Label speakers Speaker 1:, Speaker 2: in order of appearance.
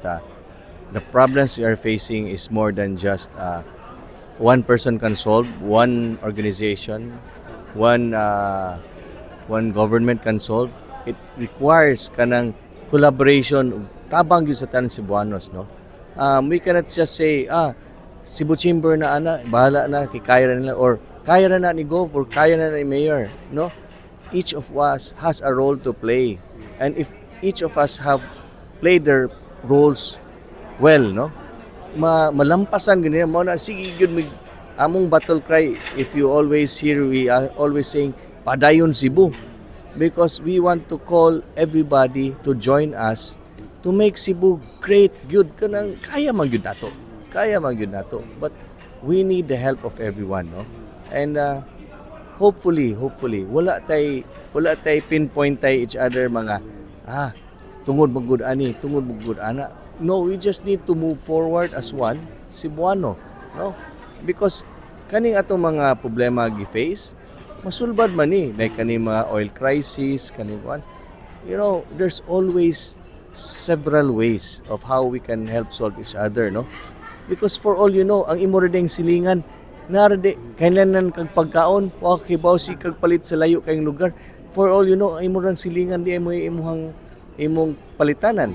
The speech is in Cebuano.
Speaker 1: the problems we are facing is more than just one person can solve, one organization, one government can solve. It requires kanang collaboration ug tabang gyud sa tanan Cebuanos, no? We cannot just say, "Ah, Cebu Chamber na ana, bahala na kay kaya ra nila," or "Kaya ra na ni Gov," or "Kaya na ni Mayor," no? Each of us has a role to play. And if each of us have played their roles well, no? Malampasan gyud mao na sige gyud mig among battle cry. If you always hear, we are always saying, "Padayon Cebu," because we want to call everybody to join us to make Cebu great gyud. Kanang kaya man gyud nato, kaya man gyud nato, but we need the help of everyone, no? And hopefully wala tay pinpoint tay each other, mga tungod man gud ani, tungod man gud ana. No, we just need to move forward as one Cebuano, no? Because kaning atong mga problema gi-face, masulbad man ni, like kaning mga oil crisis, kaning one, there's always several ways of how we can help solve each other, no? Because for all you know, ang imo ra ding silingan nara di kailangan kag pagkaon, wa ka kibaw si kag palit sa layo kayong lugar. For all you know, ang imo rang silingan di mo imuhang imong palitanan.